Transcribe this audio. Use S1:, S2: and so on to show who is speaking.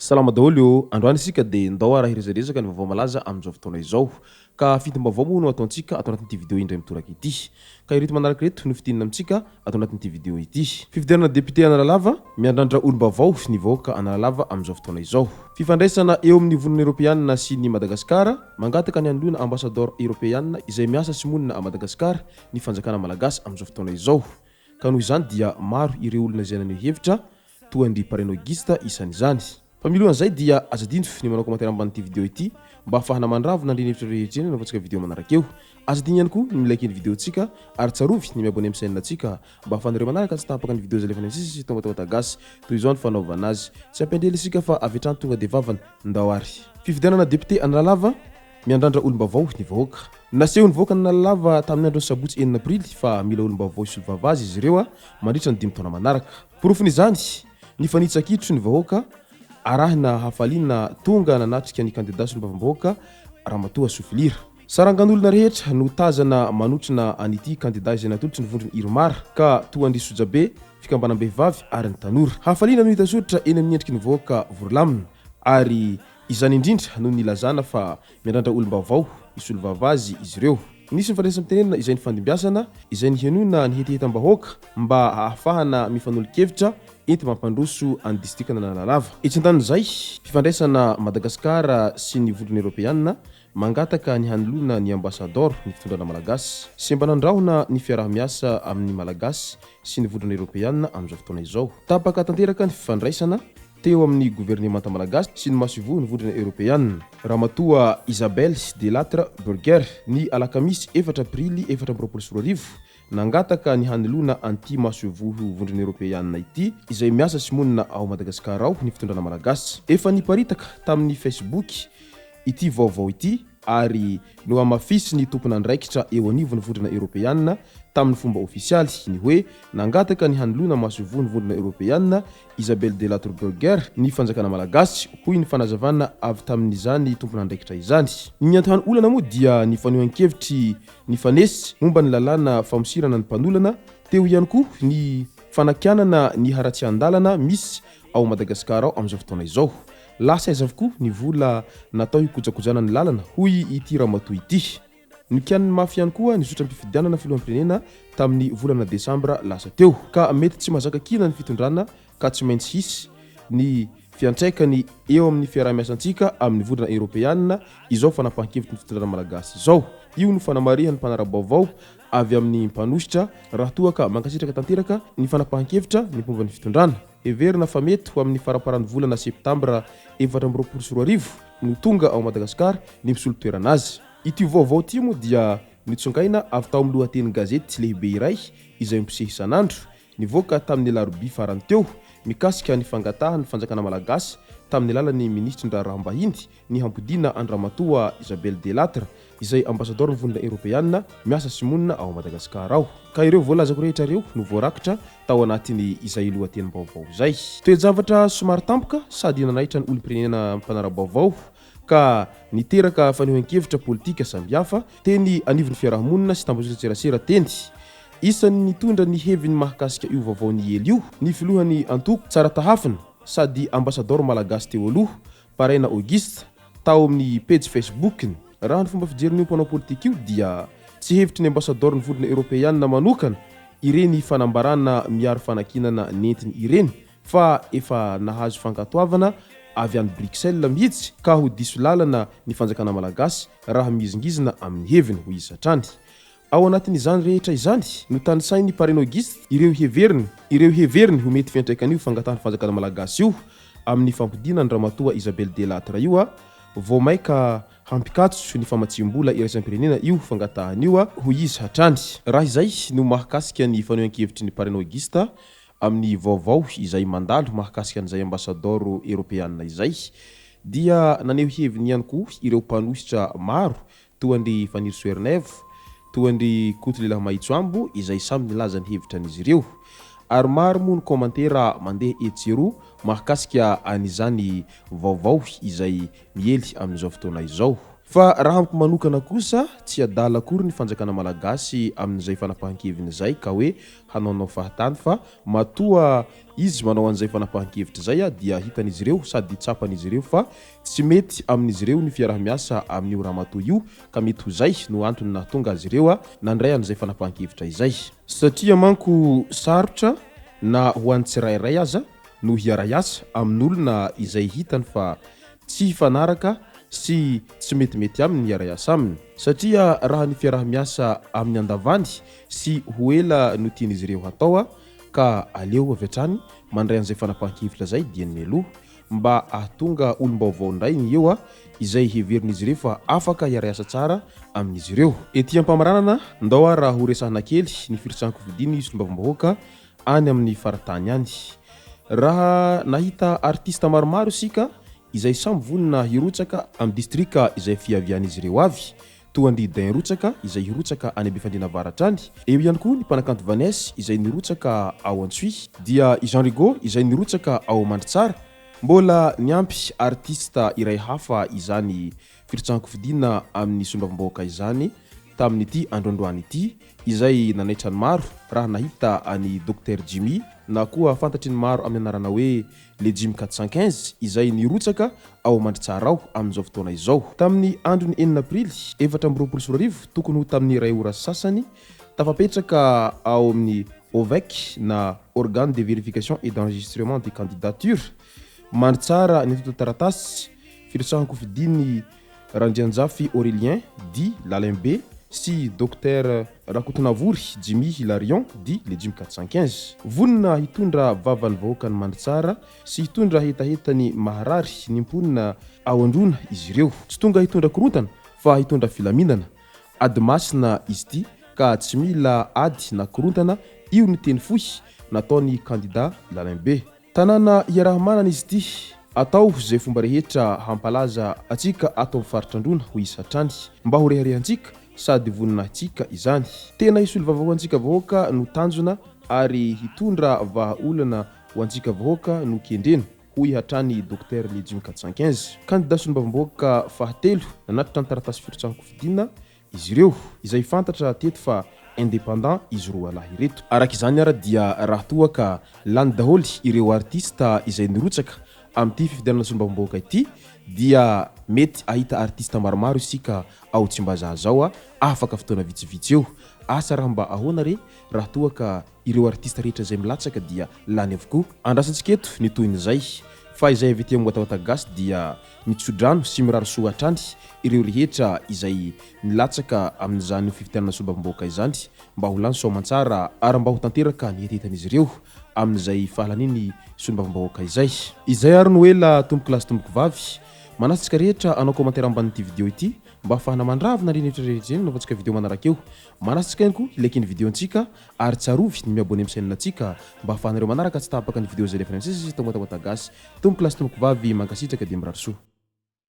S1: Salama daholo ô! Androany isika dia ndao ara hiresadresaka ny vaovao malaza amin'izao fotoana izao. Ka fintim-baovao moa no ataontsika ato anatin'ity video indray mitoraka ity. Ka ireto manaraka ireto no fintinina amintsika ato anatin'ity video ity. Fifidianana député Analalava, miandrandra olom-baovao ny vahoaka Analalava amin'izao fotoana izao. Fifandraisana eo amin'ny Vondrona Eoropeanina sy ny Madagasikara, mangataka ny hanoloana ambasadaoro Eoropeanina izay miasa sy monina a Madagasikara ny fanjakana Malagasy amin'izao fotoana izao. Ka noho izany dia maro ireo olona izay naneho hevitra toa an-dry Parrain Auguste isan'izany. Fa milohan'izay dia aza adino ny manao commentaire ambanin'ity video ity mba hahafahana mandravona an'ireny hevitra rehetra ireny anaovantsika video manaraka eo. Aza adino ihany koa ny mi-like ny video-ntsika ary tsarovy ny mi-abonner amin'ny chaîne-ntsika mba hahafahanareo manaraka tsy tapaka ny video izay alefanay sisa sy tonga tonga gasy. Toy izao ny fanaovana azy. Tsy ampiandry ela isika fa avy hatrany tonga dia vavany. Ndao ary. Fifidianana député Analalava, Miandrandra olom-baovao ny vahoaka. Nasehon'ny vahoaka Analalava tamin'ny andron'ny sabotsy enina aprily fa mila olom-baovao hisolo vava azy izy ireo mandritra ny dimy taona manaraka. Porofon'izany, nifanitsa-kitro ny vahoaka arahina hafaliana tonga nanatrika ny kandida solombavambahoaka Ramatoa Sofilira. Sarangan'olona rehetra no tazana manotrona an'ity kandida izay natolotry ny vondrona Irmar ka toa an-dry Sojabe, fikambanam-behivavy ary ny tanora. Hafaliana no hita soritra eny amin'ny endriky ny vahoaka vory lamina ary izany indrindra no nilazana fa miandrandra olom-baovao hisolo vava azy izy ireo. Nisy ny fandraisam-pitenenana izay nifandimbiasana izay nihenoina ny hetehetam-bahoaka mba hahafahana mifanolo-kevitra enti-mampandroso an'ny distrikan'Analalava. Etsy andanin'izay, fifandraisana Madagasikara sy ny Vondrona Eoropeanina mangataka ny hanoloana ny Ambasadaoro ny fitondrana malagasy. Sembana andrahona ny fiaraha-miasa amin'ny Malagasy sy ny Vondrona Eoropeanina amin'izao fotoana izao. Tapaka tanteraka ny fifandraisana teo amin'ny governemanta malagasy sy ny masoivohon'ny Vondrona Eoropeanina, Ramatoa Isabelle Delattre Burger, ny alakamisy efatra aprily 2024. Nangataka ny hanoloana an'ity masoivoho Vondrona Eoropeanina ity, izay miasa sy monina ao Madagasikara ao, ny fitondrana malagasy. Efa niparitaka tamin'ny Facebook ity vaovao ity ary nohamafisin'ny tompon'andraikitra eo anivon'ny Vondrona Eoropeanina tamin'ny fomba ofisialy ny hoe nangataka ny hanoloana masoivohon'ny Vondrona Eoropeanina Isabelle Delattre Burger ny fanjakana malagasy, hoy ny fanazavana avy tamin'izany tompon'andraikitra izany. Ny niantohan'ny olana moa dia ny fanehoan-kevitry nifanesy momba ny lalàna famosirana ny mpanolana, teo ihany koa ny fanakianana ny haratsian-dalana misy ao Madagasikara ao amin'izao fotoana izao. Lasa aiza avokoa ny vola natao hikojakojana ny lalana, hoy ity ramatoa ity. Nokianiny mafy ihany koa ny zotram-pifidianana filoham-pirenena tamin'ny volana desambra lasa teo, ka mety tsy mahazaka kiana ny fitondrana ka tsy maintsy hisy ny fiantraikany eo amin'ny fiaraha-miasantsika amin'ny Vondrona Eoropeanina izao fanapahan-kevitry ny fitondrana malagasy izao. Io no fanamarihan'ny mpanara-baovao avy amin'ny mpanohitra raha toa ka mankasitraka tanteraka ny fanapahan-kevitra ny mpomba ny fitondrana. Heverina fa mety ho amin'ny faramparan'ny volana septambra 2024 no tonga ao Madagasikara ny mpisolo toerana azy. Ity vaovao ity moa dia notsongaina avy tao amin'ny lohatenin-gazety lehibe iray izay mpiseho isan'andro Nivoaka tamin'ny alarobia farany teo, mikasika ny fangatahan'ny fanjakana malagasy tamin'ny alalan'ny minisitry ny raharaham-bahiny ny hampodiana an-dRamatoa Isabelle Delattre, izay ambasadaoron'ny Vondrona Eoropeana miasa sy monina ao Madagasikara ao. Ka ireo voalazako rehetra ireo no voarakitra tao anatin'ny izay lohatenim-baovao izay. Toe-javatra somary tampoka sady nanaitra ny olom-pirenena mpanara-baovao ka niteraka fanehoan-kevitra politika samihafa teny anivon'ny fiarahamonina sy tambajotran-tserasera teny. Isan'ny nitondra ny heviny mahakasika io vaovao niely io ny filohan'ny antoko Tsara Tahafina sady ambasadaoro malagasy teo aloha, Paraina Auguste, tao amin'ny pejy Facebook-ny. Raha ny fomba fijerin'io mpanao politika io dia tsy hevitry ny ambasadaoron'ny Vondrona Eoropeanina manokana ireny fanambarana miaro fanakianana nentiny ireny fa efa nahazo fankatoavana avy any Bruxelles mihitsy ka ho diso lalana ny fanjakana malagasy raha mihizingizina amin'ny heviny, hoy izy hatrany. Ao anatin'izany rehetra izany, notanisain'i Parrain Auguste ireo heveriny ireo heveriny ho mety fiantraikan'io fangatahan'ny fanjakana malagasy io amin'ny fampodiana an-dRamatoa Isabelle Delattre io vao maika hampikatso ny famatsiam-bola iraisam-pirenena io fangatahana io, hoy izy hatrany. Raha izay no mahakasika ny fanehoan-kevitry ny Parrain Auguste amin'ny vaovao izay mandalo mahakasika an'izay ambasadaoro eropeanina izay dia naneho heviny ihany koa ireo mpanohitra maro toa an-dry Fanirisoa Ernaivo, toa an-dry Koto Lehilahy Mahitsoambo izay samy nilaza ny hevitran'izy ireo. Ary maro moa ny kaomantera mandeha etsy sy eroa mahakasika an'izany vaovao izay miely amin'izao fotoana izao. Fa raha amiko manokana kosa, tsy adala akory ny fanjakana malagasy amin'izay fanapahan-keviny izay ka hoe hanaonao fahatany fa matoa izy manao an'izay fanapahan-kevitra izay dia hitan'izy ireo sady tsapan'izy ireo fa tsy mety amin'izy ireo ny fiaraha-miasa amin'io ramatoa io ka mety ho izay no antony nahatonga azy ireo nandray an'izay fanapahan-kevitra izay. Satria manko sarotra na ho an'ny tsirairay aza no hiara-hiasa amin'olona izay hitany fa tsy hifanaraka sy tsy metimety aminy ny hiara-hiasa aminy. Satria raha ny fiaraha-miasa amin'ny andavany sy ho ela no tian'izy ireo hatao ka aleo avy hatrany mandray an'izay fanapahan-kevitra izay dieny mialoha mba hahatonga olom-baovao indray ny eo izay heverin'izy ireo fa afaka hiara-hiasa tsara amin'izy ireo. Ety am-pamaranana, ndao ary raha horesahana kely ny firotsahan-kofidin'ny solombavambahoaka any amin'ny faritany any. Raha nahita artista maromaro isika izay samy vonona hirotsaka amin'ny distrika izay fiavian'izy ireo avy, toa an-dry Dain Rotsaka izay hirotsaka any Befandriana Avaratra any, eo ihany koa ny mpanakanto Vanessa izay nirotsaka ao Antsohihy, dia i Jean Rigo izay nirotsaka ao Mandritsara, mbola niampy artista iray hafa izany firotsahan-kofidina amin'ny solombavambahoaka izany tamin'ity androandroany ity izay nanaitra ny maro raha nahita an'i Docteur Jimmy na koa fantatry ny maro amin'ny anarana hoe Le Jim 415 izay nirotsaka ao Mandritsara ao amin'izao fotoana izao. Tamin'ny andron'ny enina aprily 2024 tokony ho tamin'ny iray ora sasany, tafapetraka ao amin'ny OVEC na Organe de Vérification et d'Enregistrement des Candidatures Mandritsara ny antontan-taratasy firotsahan-kofidin'ny Randrianjafy Aurélien dit Lalimbe sy Docteur Rakotonavory Jimmy Hilarion dit Le Jim 415. Vonona hitondra vavan'ny vahoakan'i Mandritsara sy hitondra hetahetany maharary ny mponina ao Androna izy ireo. Tsy tonga hitondra korontana fa hitondra filaminana. Ady masina izy ity ka tsy mila ady na korontana, io ny teny fohy nataon'ny kandida Lalimbe. Tanàna iaraha-manana izy ity. Atao izay fomba rehetra hampalaza antsika ato amin'ny faritra Androna, hoy izy hatrany. Mba ho reharehantsika sady voninahintsika izany. Tena hisolo vava ho antsika vahoaka no tanjona ary hitondra vahaolana ho antsika vahoaka no kendrena, hoy hatrany Docteur Lejim 415. Kandida solombavambahoaka fahatelo nanatitra ny taratasy firotsahan-kofidina izy ireo, izay fantatra teto fa indépendant izy roalahy ireto. Araka izany ara dia raha toa ka lany daholo ireo artista izay nirotsaka amin'ity fifidianana solombavambahoaka ity dia mety ahita artista maromaro isika ao Tsimbazaza ao afaka fotoana vitsivitsy eo. Asa raha mba ahoana re raha toa ka ireo artista rehetra izay milatsaka dia lany avokoa. Andrasantsika eto ny tohin'izay fa izay avy ety amin'ny Watawata Gasy dia Mitsodrano sy mirary soa hatrany ireo rehetra izay nilatsaka amin'izany fifidianana solombavambahoaka izany mba ho lany soamantsara ary mba ho tanteraka ny hetahetan'izy ireo amin'izay fahalaniany solombavambahoaka izay. Izay ary no ela tompoko lahy sy tompoko vavy. Manasa antsika rehetra hanao commentaire ambanin'ity video ity mba hahafahana mandravona ireny hevitra rehetra ireny hanaovantsika video manaraka eo. Manasa antsika ihany koa hi-like ny video antsika ary tsarovy ny mi-abonner amin'ny chaîne antsika mba hahafahanareo manaraka tsy tapaka ny video izay alefanay misesy eto Watawata Gasy. Tompoko lahy sy tompoko vavy mankasitraka dia mirary soa.